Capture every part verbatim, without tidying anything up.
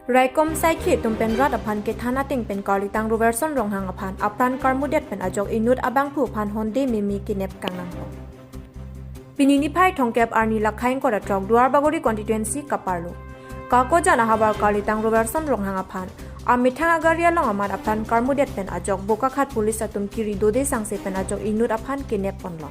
Raikom saikhi atum pen rat aphan kethan ateng pen Karlitang Roberson Ronghang aphan apran karmudet pen ajok inut abangphu aphan honde meme kenep kangnangpo. Pini niphai thomkep arni lakhai ingkoi ra throk Duarbagori constituency kaparlo Kakojan ahavar Karlitang Roberson Ronghang aphan amethang agari along amat apran karmudet pen ajok Bokakhat police atum kiri dode sangse pen ajok inut aphan kenep ponlo.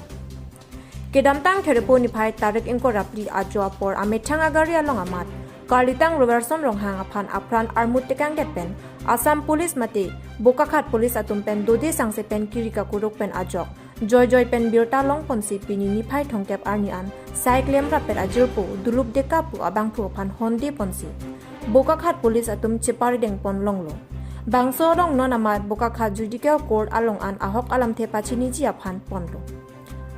Kedamtang Therepo niphai tarik ingkoi ra phli ajo apor amethang agari along amat Karlitang Roberson Ronghang aphan apran armut tekangdet pen Assam Police mate Bokakhat Police atum pen dode sangse pen kiri kakuruk pen ajok joijoi pen birta longponsi pini niphai thomkep arni an sai klemrappet ajirpo Dulup Deka pu abangphu aphan honde ponsi Bokakhat Police atum cheparideng pon longlo. Bangso along non amat Bokakhat Judicial Court along an ahok alamthe pachiniji aphan ponlo.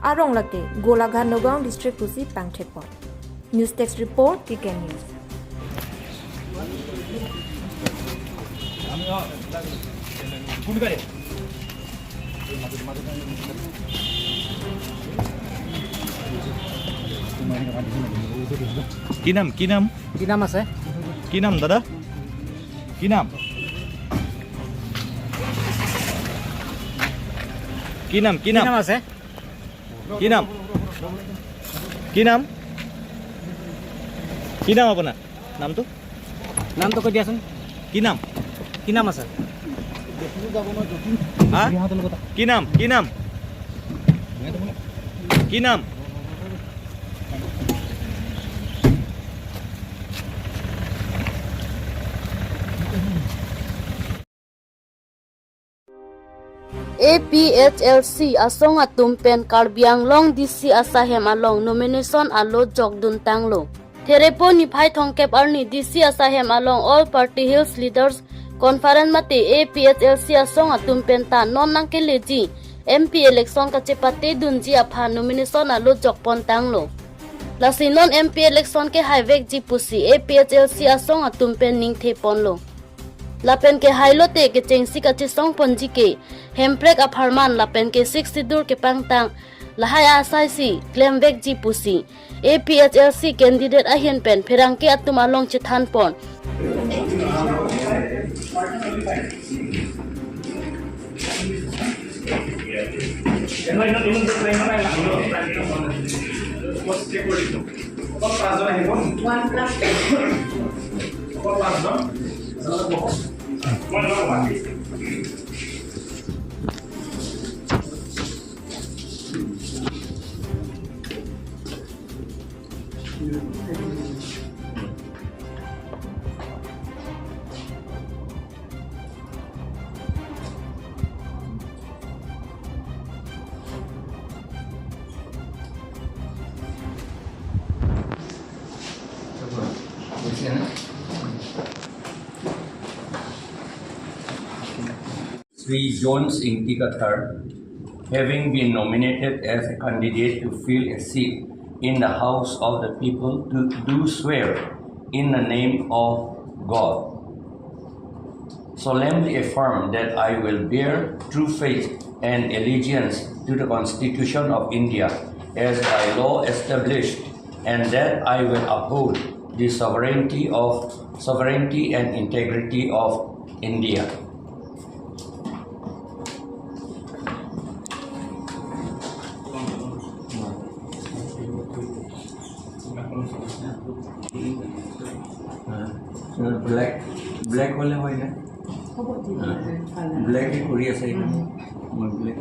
Arong lake Golaghat Nagaon District pusi pangthekpon. News Desk Report, K K News. কি নাম, কি নাম? কি নাম আছে? কি নাম দাদা? কি নাম? কি নাম, কি কি নাম? নাম আছে? কি নাম? কি নাম? কি নাম আপোনাৰ? নামটো? নামটো কৈ দিয়াচোন। কি নাম? কি নাম আছে? হা? কি নাম? কি নাম? কি নাম? A P H L C asong atum pen Karbi Anglong D C asahem along nomination alo jokdun tanglo. Therepo niphai thomkep arni D C asahem along All Party Hills Leaders Conference mate A P H L C asong atum pen ta non nangkeleji M P election kachepate dunji aphan nomination alo jokpon tanglo. Lasi non M P election kehaivekji pusi A P H L C asong atum pen ningthe ponlo. Lapen kehailo te kechengsi kachesong ponji ke Hemprek apharman lapen ke Sixth Schedule kepangtang lahai asai si klemvekji pusi A P H L C candidate ahin pen pherangke atum along chethan pon. Sri Jones Ingti Kathar, having been nominated as a candidate to fill a seat in the House of the People, to do swear in the name of God. Solemnly affirm that I will bear true faith and allegiance to the Constitution of India as by law established, and that I will uphold the sovereignty of, sovereignty and integrity of India. Blake, Blake হ'লে হয় নে? হ'ব দিয়া, হা? ব্লেকে কৰি আছে এইটো। উম। মই ব্লেক।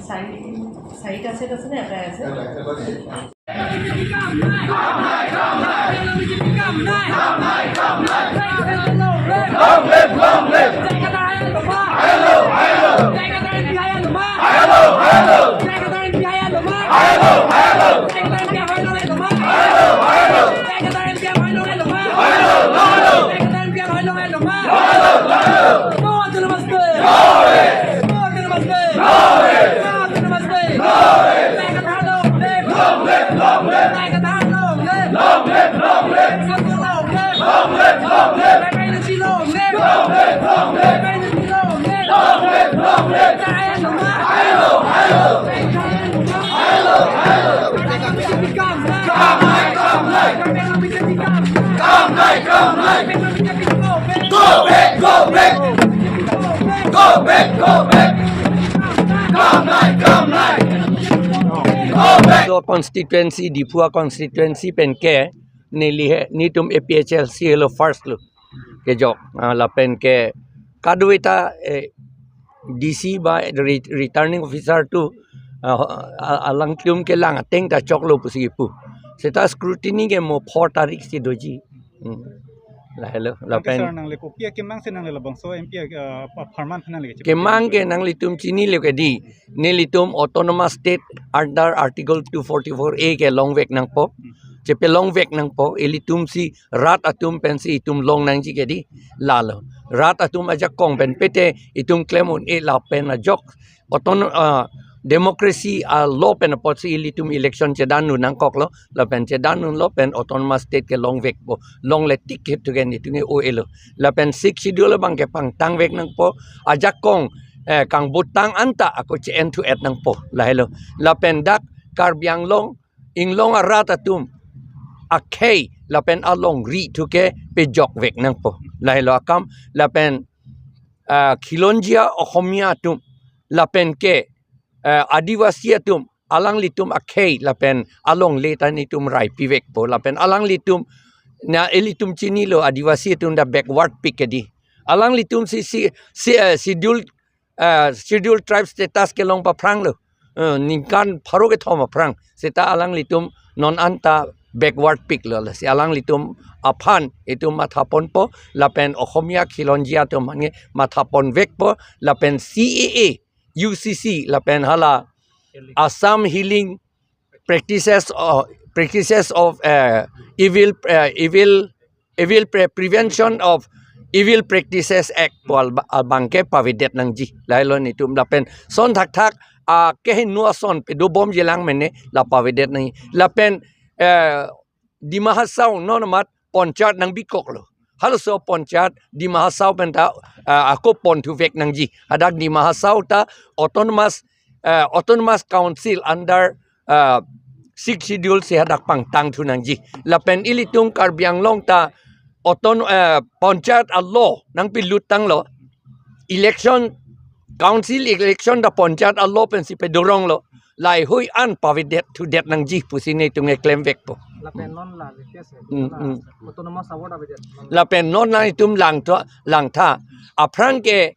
চাৰি-, চাৰিটা ছেট আছে নে এটাই আছে? Go back, go back. Go back, go back. Come back, come back. Go back. So constituency, Diphu constituency pen ke neli he, netum A P H L C helo first lo. Kejok, ah, lapen ke kadokave ta, eh, D C ba re-, returning officer atum, ah, a-, alangtum kelang ateng ta choklo pusi pu. Seta scrutiny ke mo four tarik si doji. Hmm. Lahelo, anke lapen sir, nangle kopi akemang si nangle labangso M P, ah, apharman nangle keche- kemang ke nanglitum chinilo ke di. Nelitum autonomous state under Article two forty-four A kelongvek nangpo. Hmm. Chepelongvek nangpo, ilitum si rat atum pensi itum long nangji ke di. Lalo. Rat atum ajakong pen pete itum klem un-e lapen ajok. Oton, ah, democracy a-law pen apotsi ilitum election chedan un nangkoklo, lapen chedan unlo pen autonomous state kelongvekpo, longle tik ke tu ke netum ke o-elo. Lapen Sixth Schedule abang ke pangtangvek nangpo, ajakong, eh, kangbutang anta ako che-en thu-et nangpo, lahelo. Lapen dak Karbi Anglong, Inglong arat atum akhei lapen alongri thu ke pejokvek nangpo, lahelo akam. Lapen, ah, khilonjia Oxomiya atum, lapen ke, ah, Adivasi atum, alanglitum akhei lapen alongle ta netum raipivekpo, lapen alanglitum, na ilitum chinilo, Adivasi atum ta backward pik ke di. Alanglitum si, si, si, eh, schedule, eh, schedule tribe status kelong paphranglo. Eh, ningkan pharo kethom aphrang. Seta alanglitum non anta backward piklo, lasi alanglitum aphan itum mathaponpo, lapen Oxomiya khilonjia atum aphan ke mathaponvekpo, lapen C A A, U C C, lapen hala Assam Healing Practices of, Practices of, eh, Evil, eh, Evil, Evil Pre-, Prevention of Evil Practices Act pu al-, abang ke pavedet nangji. Lahelo netum lapen son thakthak, ah, kehingno ason pedobomji lang mene la pavedet nangji. Lapen, eh, Dima Hasao non amat Panchayat nangbikoklo. Halaso Panchayat Dima Hasao pen ta, ah, ako ponthuvek nangji. Hadak Dima Hasao ta autonomous, ah, autonomous council under, ah, Sixth Schedule si hadak pangtang thu nangji. Lapen ilitum Karbi Anglong ta auton-, ah, Panchayat a-law nangpilut tanglo. Election, council election ta Panchayat a-law pensi pedoronglo. Laheihui an pavedet thudet nangji pusi netum ke klemvekpo. Lapen non la latest, hmm, la, hmm, autonomous award avedet. Lapen non nangtum langtha, langtha. Aphrang ke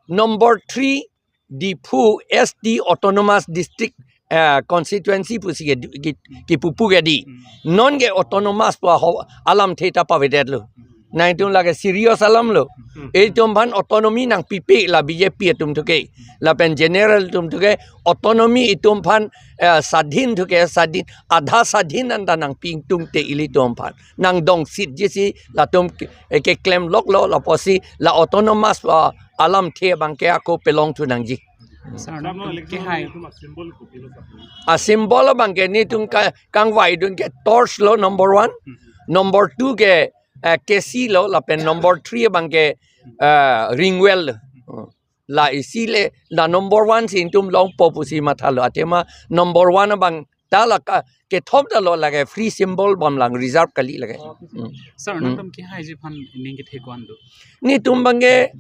number three Diphu S T Autonomous District, eh, Constituency pusi ke, ke, kepupu ke di. Hmm. Non ke autonomous pu aho alamthe ta pavedetlo. Nangtum lake serious alamlo. Hmm. Itum aphan autonomy nangpipe la B J P atum thu ke. Lapen general atum thu ke autonomy itum aphan, eh, swadhin thu ke swadhin, adha swadhin anta nangpi ingtungte ilitum aphan. Nangdong sitji si latum ke, eh, keklemloklo, lapusi la autonomous, ah, alamthe abang ke ako pelong thu nangji. Sir, nangtum kehai. A-symbol abang ke netum ka-, kangvaidun ke torch lo number one. Hmm. Number two ke, eh, K C lo, lapen number three abang ke, eh, ringwell lo. Hmm. La isi le, la number one si ingtum longpo pusi mathalo. Athema number one abang ta la ka, kethom ta lo lake free symbol bom lang reserve kali lake. Hmm. Sir, hmm, nangtum kehaiji aphan ning kethe ko-an do? Netum abang ke,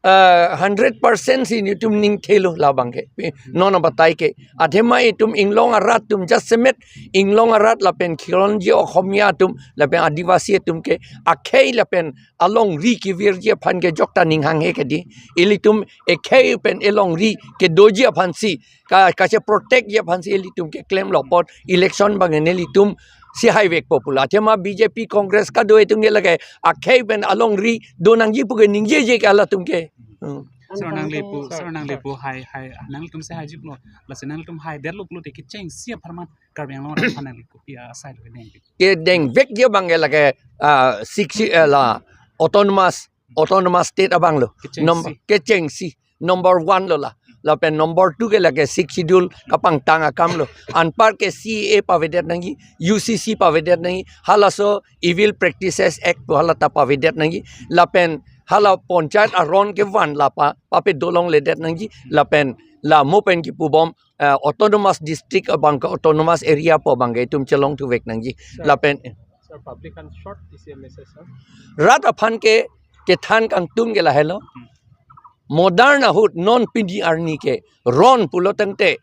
eh, hundred percent si netum ning thelo labang ke. Non abatai ke. Athema itum inglong arat atum jasemet inglong arat lapen khilonjia Oxomiya atum lapen Adivasi atum ke akhei lapen alongri kevirji aphan ke jokta ning hanghe ke di. Ilitum ekhei pen elongri kedoji aphansi ka, kache protect ji aphansi ilitum keklemlo apot election abang nelitum si haivekpo pu la. Athema B J P Congress kado itum ke lake akhei pen alongri do nangji pu ke ningjeje ke halatum ke. Hmm. Sir, nangli pu, sir, sir, nangli pu hai, hai, nangtum si haiji pulo. Lasi nangtum haidetlo pulote kechengsi apharman Karbi Anglong aphan nangli kopi asai lo ke neng. Kedengvekji abang ke lake, ah, six, eh, la autonomous, autonomous state abang lo. Kechengsi. Nom-, kechengsi. Number one lo la. Lapen number two ke lake Sixth Schedule kapangtang akam lo. Anpar ke C A A pavedet nangji, U C C pavedet nangji, halaso Evil Practices Act pu hala ta pavedet nangji. Lapen hala panchayat aron kevan la pa, pape dolongledet nangji, lapen la mo pen kipubom, eh, autonomous district abang ke autonomous area pu abang ke itum chelongthuvek nangji. Sir. Lapen, eh, Sir, public an short isi message, sir. Rat aphan ke kethan kangtung ke lahelo. Modern ahut non pini arni ke ron pulo tangte,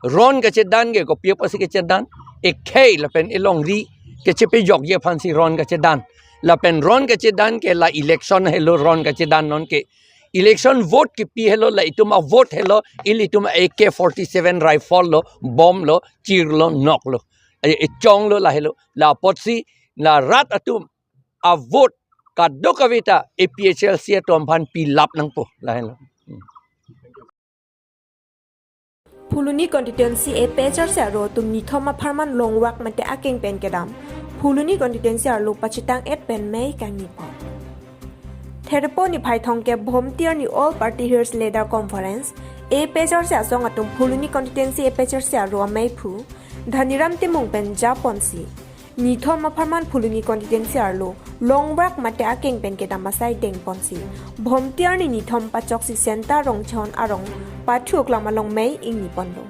ron kachedan ke kopi apotsi kachedan, ekhei lapen elongri kachepajokji aphansi ron kachedan. Lapen ron kachedan ke la election helo ron kachedan non ke. Election vote kipi helo, la itum avote helo, ilitum A K forty-seven rifle lo, bomb lo, chir lo, nok lo. E, echong lo lahelo. La apotsi, la rat atum avote kadokave ta A P H L C atum aphan pilap nangpo lahelo. Phuloni constituency A P H L C aro atum nithom apharman longvak mate akeng pen kedam Phuloni constituency arlo pachethang et pen mei kangni pon. Therepo niphai thomkep Bhomti arni All Party Hills Leader Conference A P H L C asong atum Phuloni constituency A P H L C aro ameiphu Dhaniram Timung pen japonsi nithom apharman Phuloni constituency arlo longvak mate akeng pen kedam asai dengponsi Bhomti arni nithom pachoksi Senta Rongchehon arong pathu aklam along mei ingni ponlo.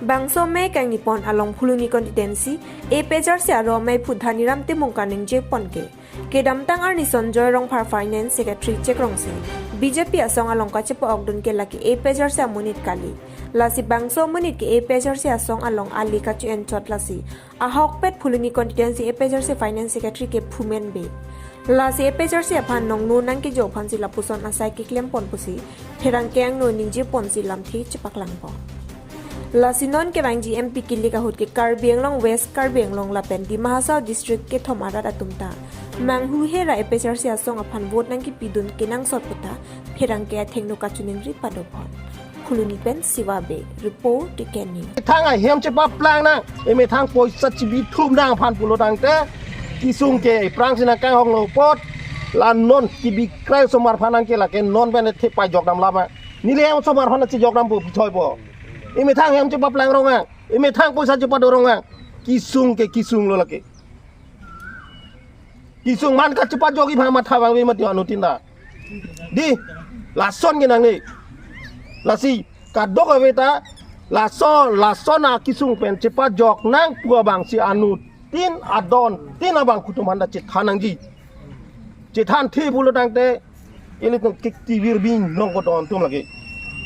Bangso mei kangni pon along Phuloni constituency A P H L C aro ameiphu Dhaniram Timung kaningje pon ke kedamtang arni Sonjoy Rongphar Finance Secretary chekrongsi B J P asong along kachepa-okdun ke lake A P H L C amonit kali. Lasi bangso amonit ke A P H L C asong along ali kache-enchot lasi ahokpet Phuloni constituency A P H L C Finance Secretary ke phumen be. Lasi A P H L C aphan nongno nangkejo aphansi lapuson asai keklem pon pusi pherangke angno ningje ponsi lamthe chepaklang pon. Lasi non kevangji M P kilik ahut ke Karbi Anglong West, Karbi Anglong lapen Dima Hasao district kethom arat atum ta manghu hera A P H L C asong aphan vote nangkepidun kenangsot puta pherangke athengno kachiningri pado pon. Phuloni pen Siva Bey, report, T K News. Thang ahem chepaplang nang, emethang poisa chibithum nang aphan pulo tangte, kesung ke aphrangsi nangkanghonglo apot, la non kebikrai osomar aphan nang ke lake non pen the pajok dam lama. Neli hem osomar aphan chejok dampo, puthoi po. Emethang hem chepaplang rong ang, emethang poisa chepadorong ang. Kesung ke kesung lo lake. Kesung man kachepajokji aphan matha vangve mati anuttin ta. Dei, lason ke nangne. Lasi kadokave ta lason, lason akesung pen chepajok nang pu abangsi anuttin adontin abang kutum anda chethan nangji. Chethanthe pulo tangte ilitum kikti virbin long kodon atum lake.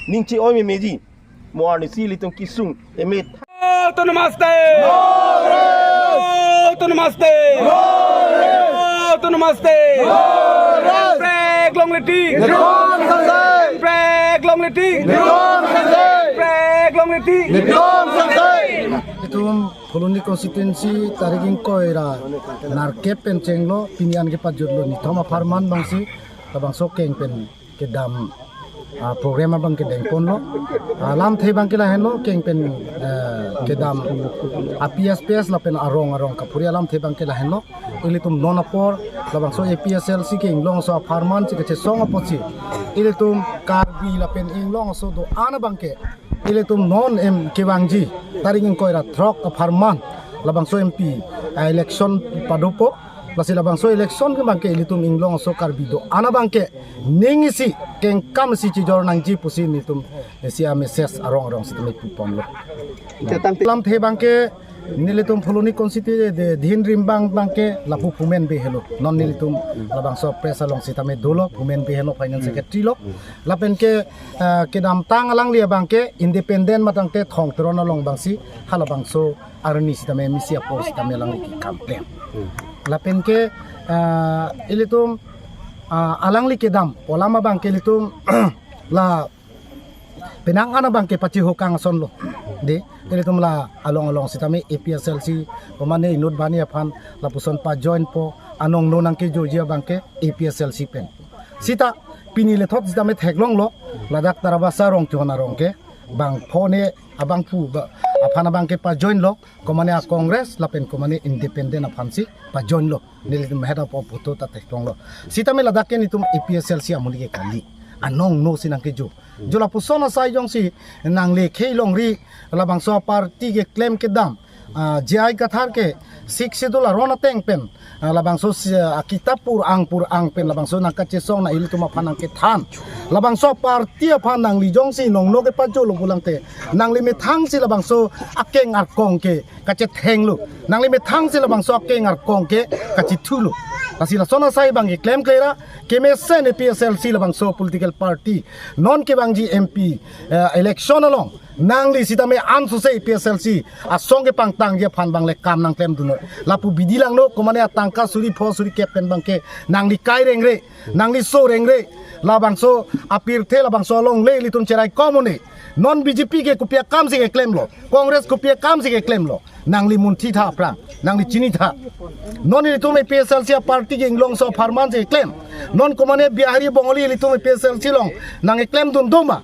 Ning che-oi memeji. Mo arnisi ilitum kesung emethang. Autonomous State! Autonomous State! Autonomous State! Prek longle tik! Prek longle tik! Prek longle tik! Itum Phuloni constituency tarik ingkoi ra nerkep pen chenglo, pini an kepajutlo nithom apharman abangsi labangso keng pen kedam, ah, program abang kedengponlo. Ah, lamthe abang ke lahenlo, keng pen, eh, kedam A P S P S lapen arong arong kapuri alamthe abang ke lahenlo. Ilitum non apor labangso A P H L C ke inglong aso apharman si kachesong apotsi ilitum Karbi lapen inglong aso do-an abang ke ilitum non em kevangji tarik ingkoi ra throk apharman labangso M P, ah, election padopo. Lasi labangso election ke abang ke ilitum inglong aso Karbi do-an abang ke ning isi kengkam isi chejor nangji pusi nelitum isi a-message arong arong sitame puponlo. Lamthe abang ke nelitum Phuloni constituency de dhin rimbang abang ke lapu phumen be helo. Non nelitum labangso press along sitame dolo, phumen be helo finance secretary lo. Lapen ke, ah, kedamtang alangli abang ke independent matangte Thong Teron along abangsi halabangso arni sitame M C apor sitame alangli kekam klem. Lapen ke, ah, ilitum, ah, alangli kedam pu alam abang ke ilitum la penang an abang ke pachihukang asonlo. Dei, ilitum la along along sitame A P H L C komane inut bani aphan lapuson pajoinpo, anong no nangkejoji abang ke A P H L C pen. Sita pini lethot sitame theklonglo, ladak Tarabasa Rongchehon arong ke bangphone abangphu ba-, aphan abang ke pajoinlo, komane a-Congress lapen komane independent aphansi pajoinlo. Nelitum head of opposition ta theklonglo. Sitame ladak ke nelitum A P H L C amonit ke kali. Anong no si nangkejo. Jo lapuson asai jongsi nangle khei longri labangso party keklem kedam Ah, J I Kathar ke Sixth Schedule aron ateng pen, ah, labangso si, ah, akitap pur-ang pur-ang pen labangso nangkachesong, na ilitum aphan nangkethan. Labangso party aphan nangli jongsi nongno kepajolo pulangte, nangli methangsi labangso akeng arkong ke kachethenglo. Nangli methangsi labangso akeng arkong ke kachithulo. Lasi lason asai abang keklemkle ra, kemesen A P H L C labangso political party non kevangji M P, eh, election along nangli sitame ansose A P H L C asong kepangtangji aphan abang le kam nangklemdun. Lapu bidi langno, komane atangka suri pho suri kep pen abang ke nangli kai rengre, nangli so rengre. Labangso apirthe labangso alongle ilitum cherai komone. Non B J P ke kopi akamsi keklemlo, Congress kopi akamsi keklemlo. Nangli munthi tha aphrang, nangli chini tha. Non ilitum A P H L C aparty ke inglongso apharman si keklem. Non komane Bihari Bongali ilitum A P H L C along nangkeklemdun doma?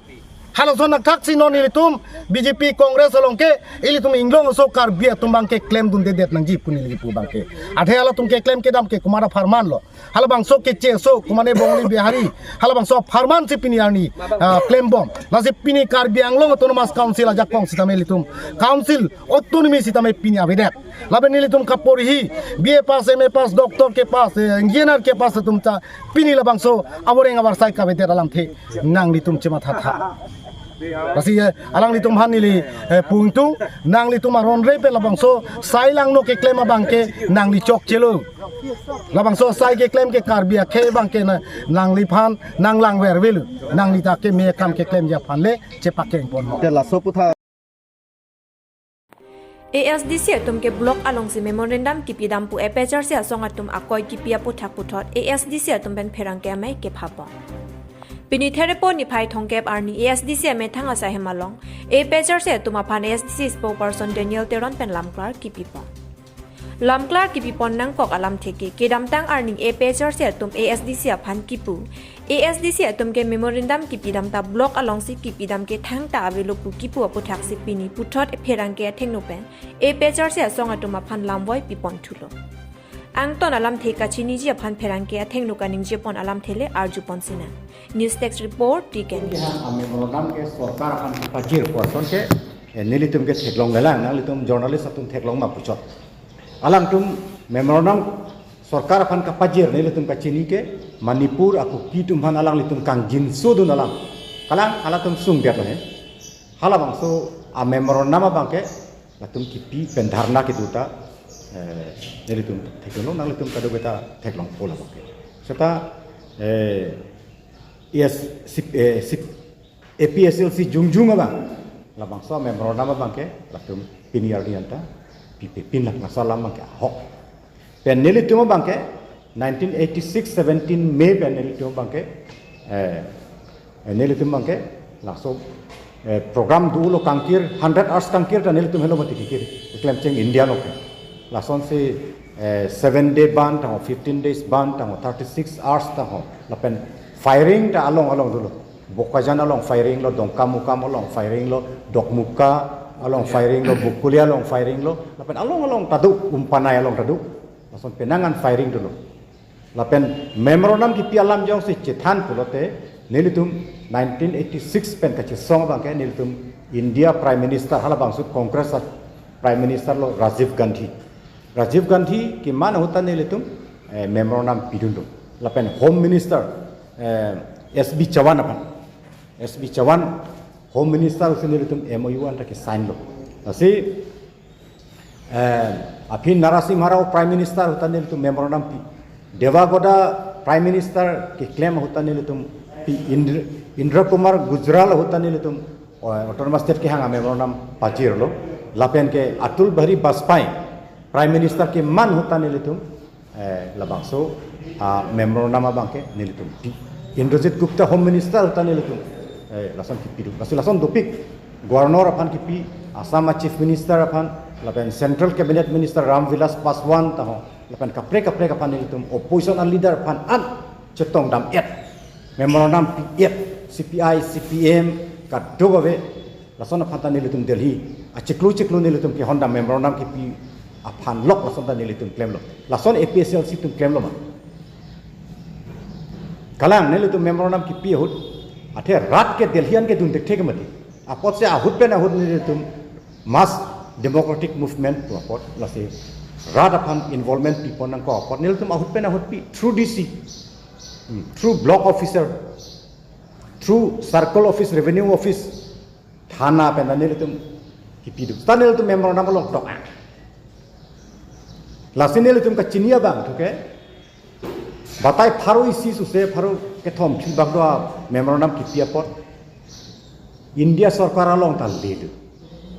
Halason nangthaksi non ilitum B J P Congress along ke ilitum inglongso Karbi atum abang ke klemdundedet nangji pu neli kipu abang ke. Athe halatum keklem kedam ke komat apharman lo? Halabangso kecheso, komane Bongali Bihari, halabangso apharman si pini arni, ah, klembom. Lasi pini Karbi Anglong Autonomous Council ajakong sitame ilitum council autonomy sitame pini avedet. Lapen ilitum kaporhi, B A pass, M A pass, doctor kepass, eh, engineer kepass atum ta pini labangso aboreng abarsai kavedet alamthe nanglitum chemathatha. Lasi, eh, alanglitum aphan neli, eh, pu ingtung, nanglitum aronre pen labangso sai langno keklem abang ke nangli chokchelo. Labangso sai keklem ke Karbi akhei abang ke na, nangliphan nanglangvervelo. Nangli ta keme akam keklemji aphan le chepakeng ponlo. Te laso aphuthak A S D C atum ke block alongsi memorandum kipidam pu A P H L C asong atum akoi kipi aphuthak puthot A S D C atum pen pherangke amei kephapon. Pini Therepo niphai thomkep arni A S D C amethang asai hem along A P H L C atum aphan A S D C spokesperson Daniel Teron pen lamklar kipipon. Lamklar kipipon nangkok alamthe ke kedamtang arni A P H L C atum A S D C aphan kipu, A S D C atum ke memorandum kipidam ta block alongsi kipidam ke thangta avelo pu kipu aphuthaksi pini puthot pherangke athengno pen A P H L C asong atum aphan lamvoi piponthulo. Angton alamthe kachiniji aphan pherangke athengno kaningjepon alamthe le arjupon sinang. News Desk Report, T K News. Keha a memorandum ke sorkar aphan kepajir pu ason ke, eh, nelitum ke theklonglelang, nanglitum journalist atum theklong ma puchot. Alangtum memorandum sorkar aphan kapajir nelitum kachini ke Manipur a-Kuki atum aphan alanglitum kangjinso dun alam. Kalang halatum sungdet lo he. Halabangso a memorandum abang ke latum kipi pen dharna kedo ta, eh, nelitum theklonglo, nanglitum kadokave ta theklongpo labang ke. Seta, eh, yes, sip, eh, sip, A P H L C jongjung abang labangso memorandum abang ke latum pini arni anta pipepin lak, laso alam abang ke ahok. Pen nelitum abang ke nineteen eighty-six seventeen May pen nelitum abang ke, eh, eh, nelitum abang ke laso, eh, program dolo kangkir, hundred hours kangkir ta nelitum helo mati kikir, klemcheng India along ke. Lasonsi, eh, seven day bandh tangho, fifteen days bandh tangho, thirty-six hours tangho. Lapen firing ta along along dolo. Bokajan along firing lo, Dongkamukam along firing lo, Dokmoka along firing lo, Bokolia along firing lo, lapen along along ta do, Umpanai along ta do. Lason penang an firing dolo. Lapen memorandum kipi alam jongsi chethan pulote, nelitum nineteen eighty-six pen kachesong abang ke nelitum India Prime Minister, halabangso Congress a Prime Minister lo Rajiv Gandhi. Rajiv Gandhi keman ahut ta nelitum, eh, memorandum pidunlo. Lapen Home Minister, eh, S B Chauhan aphan. S B Chauhan Home Minister ahutsi nelitum M O U anta ke sign lo. Lasi, eh, aphi Narasimha Rao Prime Minister ahut ta nelitum memorandum pi. Deve Gowda Prime Minister keklem ahut ta nelitum pi. Indra, Indra Kumar Gujral ahut ta nelitum, oh, Autonomous State kehang a memorandum pajirlo. Lapen ke Atal Bihari Vajpayee Prime Minister keman ahut ta nelitum, eh, labangso, ah, memorandum abang ke nelitum pi. Indrajit Gupta Home Minister ahut ta nelitum, eh, lason kipi do. Laso lason dopik, Governor aphan kipi, Assam a Chief Minister aphan, lapen Central Cabinet Minister Ram Vilas Paswan tangho, lapen kaprek kaprek aphan nelitum opposition a leader aphan an chetongdam-et, memorandum pi-et, C P I, C P M, kadokave, lason aphan ta nelitum Delhi achiklo chiklo nelitum kehondam, memorandum kipi aphan lok lason ta nelitum klemlo. Lason A P H L C atum klemlo ma? Kalang, nelitum memorandum kipi ahut, athe rat ke Delhi an ke dun thekthe ke mati. Apotsi ahut pen ahut nelitum mass democratic movement pu apot, lasi rat aphan involvement pipon nangkok apot nelitum ahut pen ahut pi through D C, hmm, through block officer, through circle office, revenue office, thana pen nelitum kipi do. Seta nelitum memorandum along tok-an. Lasi nelitum kachini abang thu ke batai pharo isi suse pharo kethom phli bak do a memorandum kipi apot India sorkar along ta le do.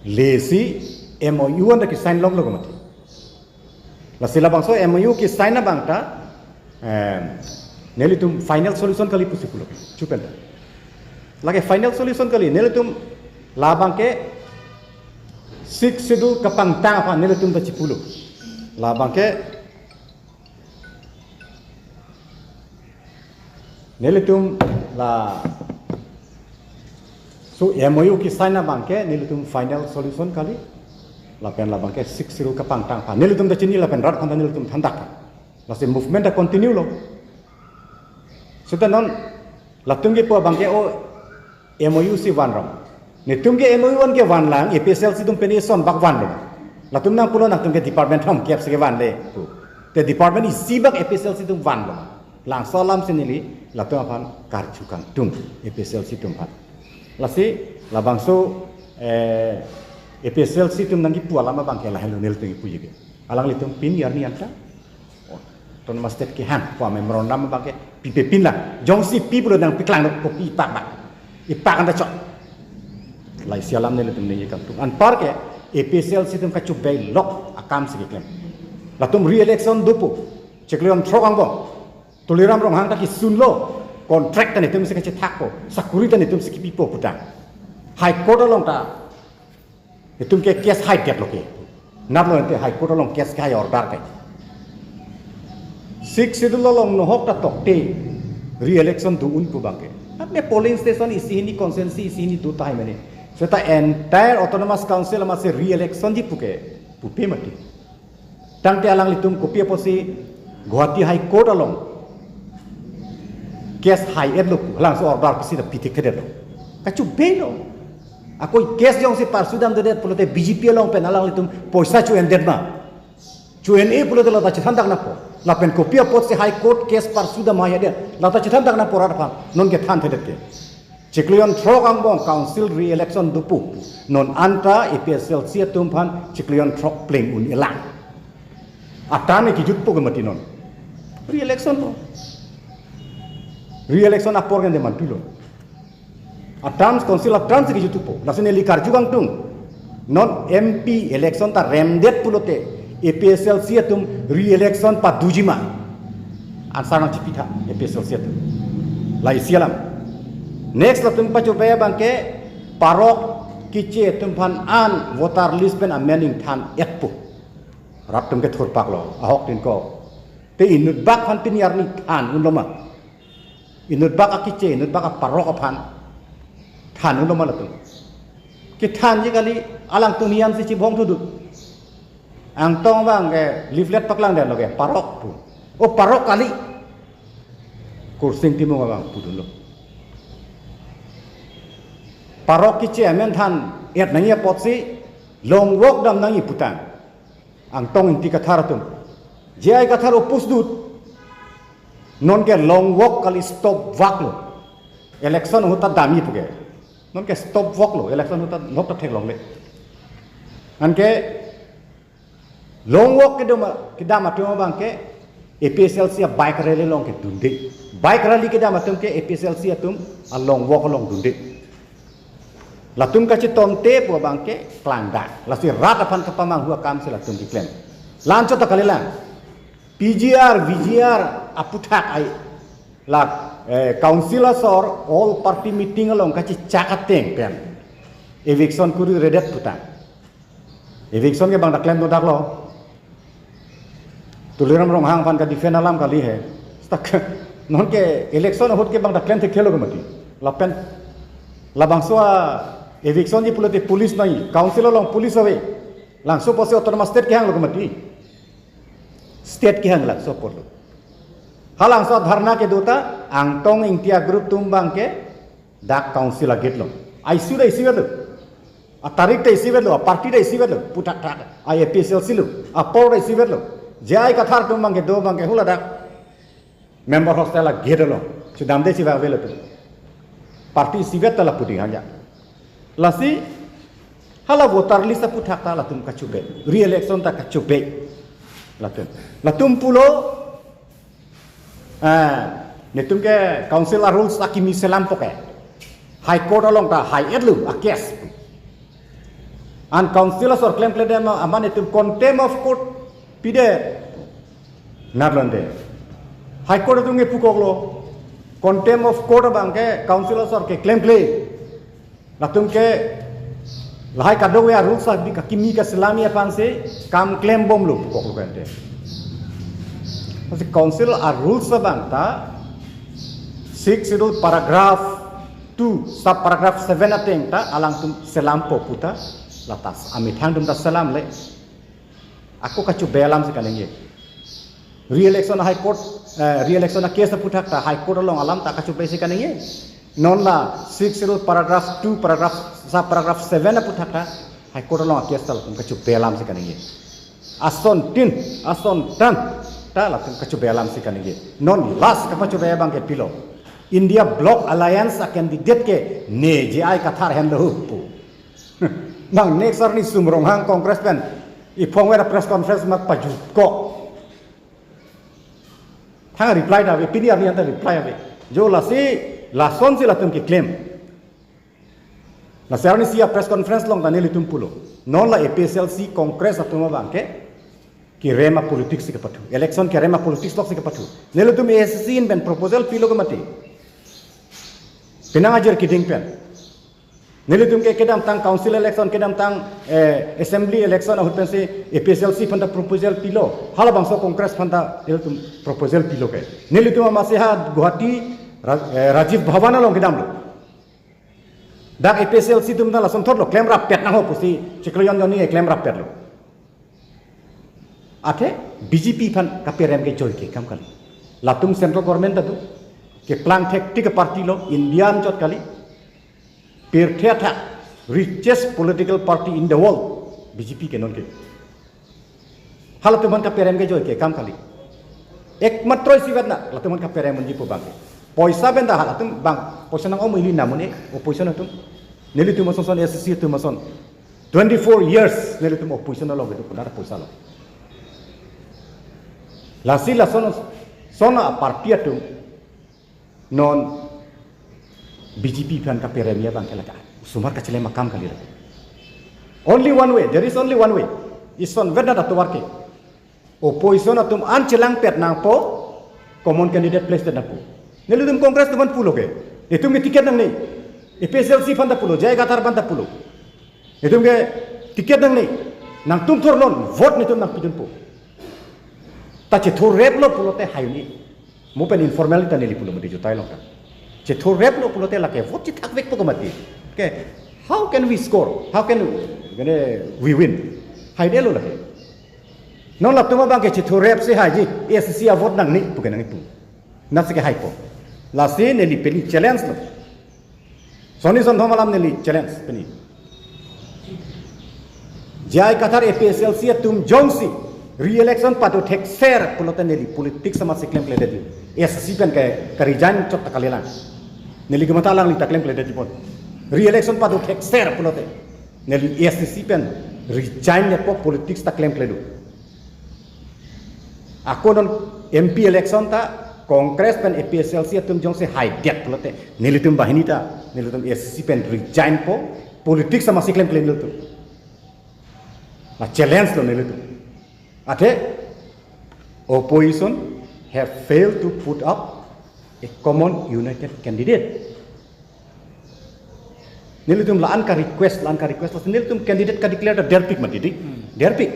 Le si M O U an ta kisign longlo mati. Lasi labangso M O U kisign abang ta, em, nelitum final solution kali pusi pulo. Chupen ta. Lake final solution kali nelitum labang ke Sixth Schedule kapangtang aphan nelitum ta chipulo. Labang ke nelitum la so M O U kisign abang ke nelitum final solution kali. Lapen labang ke Sixth Schedule kapangtang aphan nelitum ta chini lapen rat aphan ta nelitum thandak aphan. Lasi movement ta continue lo. Seta non latum kipu abang ke o M O U si van ram. Netum ke M O U an ke vanlang, A P H L C atum pen eson bak vanlo. Latum nangpulo nangtum ke department thomkep si kevan le pu. Te department isi bak A P H L C atum vanlo. Langso alam si neli latum aphan karju kangtung A P H L C atum aphan. Lasi labangso, eh, A P H L C atum nangkipu alam abang ke lahelo nelitum kipuji ke. Alanglitum pini arni anta Autonomous State kehang pu amemorandum abang ke pipe pinlang. Jongsi pi pulo nangpaklang kopi pak bak. Ipak anta chok. Lahai si alam nelitum ningje kangtung. Anpar ke A P H L C atum kachobei lok akam si keklem. Latum re-election dopo. Chiklo jon throk angbong Tuliram Ronghang ta kisunlo. Contract ta netum si kachethakpo. Sakuri ta netum si kipipo putang. High Court along ta netum ke case haidetlo ke. Naplo ente High Court along case kehai order ke. Sixth Schedule along nohok ta tokte re-election do un pu abang ke. Apne polling station isi hini constituency isi hini do tahai mene. Seta entire Autonomous Council amatsi re-election ji pu ke pupe mati. Tangte alanglitum kopi apotsi Guwahati High Court along case hai-etlo pu, halangso order pusi ta pitik thedetlo. Kachobeilo. Ako case jongsi parsudamdedet pulote B J P along pen alanglitum poisa cho-endet ma. Cho-en-e pulote lata chethandak nangpo. Lapen kopi apotsi High Court case parsudam hai-edet. Lata chethandak nangpo rat aphan. Non kethan thedet ke. Chiklo jon throk angbong council re-election dopo. Non anta A P H L C atum aphan chiklo jon throk pleng un-elang. Atan ke kijutpo ke mati non. Re-election lo. Re-election apor kan demantulo. A terms, council a terms kijutpo. Lasi neli karju kangtung. Non M P election ta remdet pulote A P H L C atum re-election padoji ma. Answer nangchipitha A P H L C atum. Lahai si alam. Next latum pachobei abang ke parok keche atum aphan an voter list pen amen ingthan-etpo. Rat atum ke thurpak lo. Ahok tin ko. Te inut bak aphan pini arni than unlo ma. Inut bak akeche, inut bak aparok aphan than unlo ma latum. Kethanji kali, alangtum hiam si chibong thudut. Angtong abang ke leaflet paklangdetlo ke parok pu. O parok kali. Kursing Timung abang pudunlo. Parok keche amen than-et nangji apotsi long walk dam nangji putang. Angtong Ingti Kathar atum. J I Kathar opus dut. Non ke long walk kali, stop walk lo. Election ahut ta damji pu ke. Non ke stop walk lo. Election ahut ta nok ta theklongle. Anke long walk kedam, kedam atum abang ke A P H L C a bike rally along kedunde. Bike rally kedam atum ke A P H L C atum a long walk along dunde. Latum kachetonte pu abang ke klangdak. Lasi rat aphan kapamanghu akam si latum keklem. La-anchot ta kalilang. P G R, V G R aputhak ai. La, eh, council asor all party meeting along kachechak ateng pen eviction kuri redet putang. Eviction ke bang ta klemdodaklo. Tuliram Ronghang aphan ka-defend alam kali he. Stak, non ke election ahut ke bang ta klem thekthelo ke mati. Lapen labangso a eviction ji pulote police nangji, council along police ave. Langso apotsi autonomous state kehanglo ke mati. State kehang langso apotlo. Halangso dharna kedo ta Angtong Ingti a group atum abang ke dak council a gate along. I C U da I C U da. A tarik ta isivetlo, a party ta isivetlo, puthakthak, a APHLC lo, apor ta isivetlo. J I Kathar atum abangke do abangke hula dak member hostel a gate along chedamde chiva avelo atum. Party isivet ta lapu ding hangja. Lasi hala voter list aphuthak ta latum kachobe. Re-election ta kachobe. Latum. Latum pulo, ah, netum ke council a rules akimi selampo ke. High Court along ta hai-etlo a case. An council asor klemkledam amat netum contempt of court pide. Natlonde. High Court atum ke pukoklo. Contempt of court abangke council asor ke klemkle. Latum ke lahai kadokave a rules abi kakimi kaselami aphansi kam klembomlo pukoklo kante. Lasi council a rules abang ta Sixth Schedule paragraph two, sub paragraph seven ateng ta alangtum selampo puta latas. Amethang atum ta selamle. Ako kachobe alamsi kaningje. Re-election High Court, eh, re-election a case aphuthak ta High Court along alam ta kachobesi kaningje. Non la Sixth Schedule paragraph two, paragraph, sub paragraph seven aphuthak ta High Court along a case ta latum kachobe alamsi kaningje. Asontin, asontan ta latum kachobe alamsi kaningje. Non last kapachobe abangke pilo. India Bloc Alliance a candidate ke ne J I Kathar henlo pu. Nang next arni sumronghang Congress pen iphongver a press conference mat pajutko. Thang reply ta ave, pini arni anta reply ave. Jo lasi lasonsi latum keklem. Lasi arnisi a press conference along ta nelitum pulo. Non la APHLC Congress atum abangke kerem a politics si kepathu. Election kerem a politics lok si kepathu. Nelitum ASDC in pen proposal pilo ke mati. Penang ajir keding pen. Nelitum ke kedamtang council election, kedamtang, eh, assembly election ahut pensi APHLC aphan ta proposal pilo. Halabangso Congress aphan ta nelitum proposal pilo ke. Nelitum amatsi ha Guwahati Ra-, eh, Rajiv Bhavan along kedamlo. Dak APHLC atum ta lason thotlo, klemrappet nangho pusi chiklo jon jon ni klemrappetlo. Athe BJP aphan kaperem ke joike kam kali. Latum central government ta do. Keplang thektik a party lo, India anchot kali. Pirthe athak richest political party in the world BJP ke nonke. Halatum aphan kaperem ke joike kam kali. Ekmatro isivet na latum aphan kaperem unji pu abangke. Poisa pen ta halatum abang poisa nang-om ili namun e opposition atum. Nelitum ason son ASDC atum ason. Twenty-four years nelitum opposition along kedo, konat poisa lo. Lasi lason son a party atum non BJP aphan kaperem ya abangke lake osomar kachelem akam kali lake. Only one way, there is only one way. Isonvet na atovar ke. Opposition atum an chelangpet nangpo, common candidate place nangpo. Nelitum Congress atum aphan pulo ke. Itum ke ticket nangne. APHLC aphan ta pulo, J I Kathar aphan ta pulo. Itum ke ticket nangne. Nangtum thorlon, vote netum nangpidunpo. Ta chethorreplo pulote hai un-e. Mo pen informally ta neli pulo mati jutai long ta. Chethorreplo pulote lake vote chethakvekpo ke mati. Ke, how can we score? How can we, kene, we win? Haidetlo lake. Non latum abangke chethorrepsi haiji, ASDC a vote nangne pu ke nangpu. Natsi ke haipo. Lasi neli pini challenge lo. Sonni sonthom alam neli challenge pini. J I Kathar APHLC atum jongsi re-election pado thekser pulote neli politics amatsi klemkledetji. ASDC pen ke ka-resign chot ta kalilang. Neli kematha alangli ta klemkledetji pon. Re-election pado thekser pulote neli ASDC pen resign-etpo, politics ta klemkledo. Ako non MP election ta Congress pen APHLC atum jongsi haidet pulote nelitum banghini ta nelitum ASDC pen resignpo, politics amatsi klemkle nelitum. La challenge lo nelitum. Athe opposition have failed to put up a common united candidate. Nelitum la-an ka-request, la-an ka-request, lasi nelitum candidate ka-declare ta derpik mati dei. Hmm. Derpik.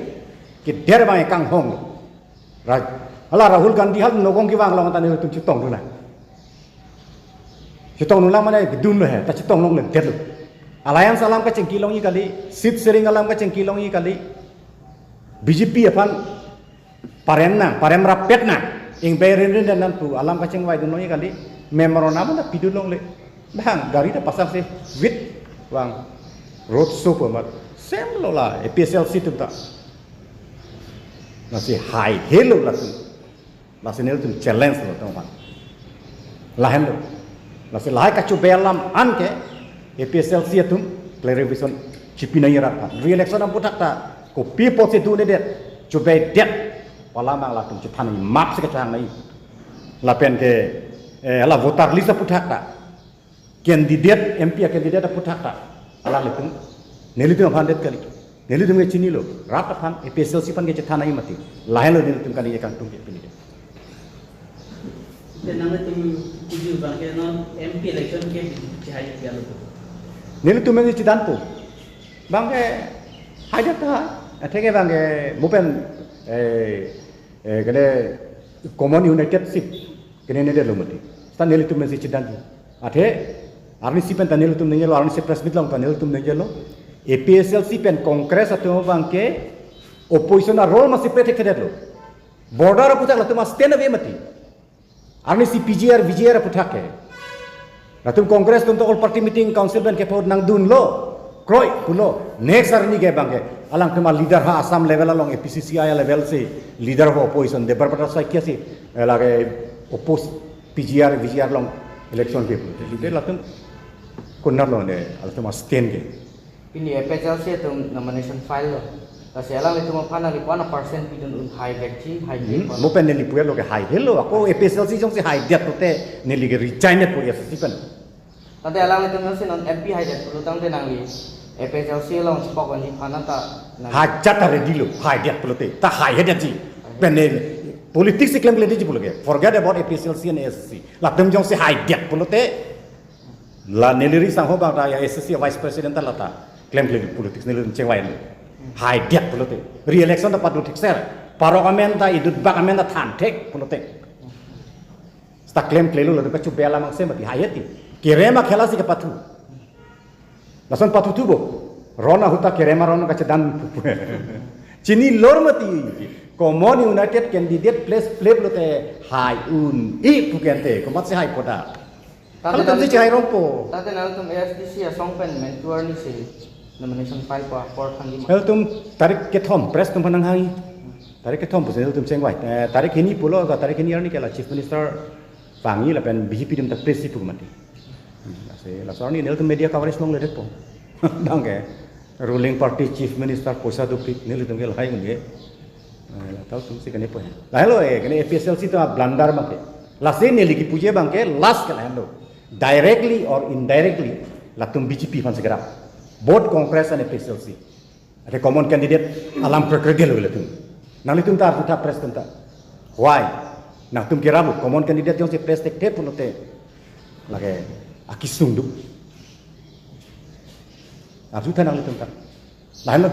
Keder abang kanghong. Ra-, hala Rahul Gandhi hal nokong kevang along ta nelitum chetongdun nang. Chetongdun nang mane kedun lo he, ta chetong longledetlo. Alliance alam kachingki longji kali, seat sharing alam kachingki longji kali. BJP aphan parem nang, paremrappet nang. Ingvai rinrin dan nangpu alam kachingvaidun longji kali. Memorandum ta pidun longle. Bang, gari ta pasangse wit vang. Road show pu amat same lo la A P H L C atum ta. Lasi haihelo latum. Lasi nelitum challenge lo latum aphan. Lahenlo. Lasi lahai kachobai alam anke A P H L C atum clarification chipi nangji rat aphan. Re-election aphuthak ta kopi apotsi dundedet, chobai det pu alam abang latum chethan nangji, mapsi kachehang nangji. Lapen ke, eh, la voter list aphuthak ta, candidate, M P a-candidate aphuthak ta, alanglitum nelitum aphan det kali. Nelitum ke chinilo, rat aphan, A P H L C aphan ke chethan nangji mati. Lahenlo nelitum kani ekang tung ke pini. Te nangtum tuju abang ke non M P election ke chihai ya lo. Nelitum nangchedanpo. Abang ke haidet ta, atheke abang ke mo pen, eh, eh, kene common united seat kene nedetlo mati. Seta nelitum nangchedan. Athe arnisi pen ta nelitum nangjelo, arnisi press meet along ta nelitum nangjelo. A P H L C pen Congress atum abang ke opposition a-role masi play thekthedetlo. Border aphuthak latum a-stand ave mati. Arnisi P G R, V G R aphuthak ke. Latum Congress atum ta all party meeting council pen kepho nangdunlo. Kroi pulo. Next arni ke abang ke, alangtum a-leader ha Assam level along, A P C C I level si leader of opposition Debabrata Saikia si, eh, lake oppose P G R, V G R along election ke pulote. Te latum konatlo ne, latum a-stand ke. Pini A P H L C atum nomination file lo. Lasi alanglitum aphan nangli ko-an a-percent pidun un, hai vekji, hai Hmm, vek mo pen neli puet lo ke haihelo. Ako A P H L C jongsi haidet pulote neli ke resign po A S C pen. Tangte alanglitum jongsi non M P haidet pulo tangte nangli A P H L C along chepok unji aphan ta nang- Hajat ta ready lo, haidet pulote. Ta haihedetji. Pen neli politics si klemkledetji pulo ke. Forget about A P H L C and A S C. Latum jongsi haidet pulote, la neli ri sangho abang ta ya A S C Vice President ta lata klemkle politics neli chengvai lo. Haidet pulote. Re-election ta padu thekser. Parok amen ta, idut bak amen ta than thek pulote. Seta klemklelo latum kachobai alam angse mati, haiheti. Kerem akhela si kepathu. Lason pathuthupo. Ron ahut ta kerem aron kachedan. Chinilo mati. Common united candidate place play pulote hai un-e pu kente. Komatsi haipo ta. Tangte halatum si nangtum chihai rompo. Tangte nangtum A S D C asong pen mentor ni si nomination file po apor thangji ma? Halatum tarik kethom press atum aphan nanghangji. Tarik kethom pusi halatum chengvai. Eh, tarik hini pulo, tarik hini arni ke la Chief Minister vangji lapen B J P atum ta press si pu mati. Hmm, lasi, laso arni nelitum media coverage longledetpo. Abang ke ruling party Chief Minister poisa dopik, nelitum ke lahai un-e. Eh, la ta atum si kene po he. Lahelo, eh, kene A P H L C ta blunder abang ke. Lasi neli kipuji abang ke last ke lahelo. Directly or indirectly, latum B J P aphan si kerap. Both Congress and A P H L C. Athe common candidate alam krekre dilo latum. Nanglitum ta arjutha press atum ta. Why? Nangtum keraplo, common candidate jongsi press thekthe pulote lake akesung do. Arjutha nanglitum ta. Lahenlo.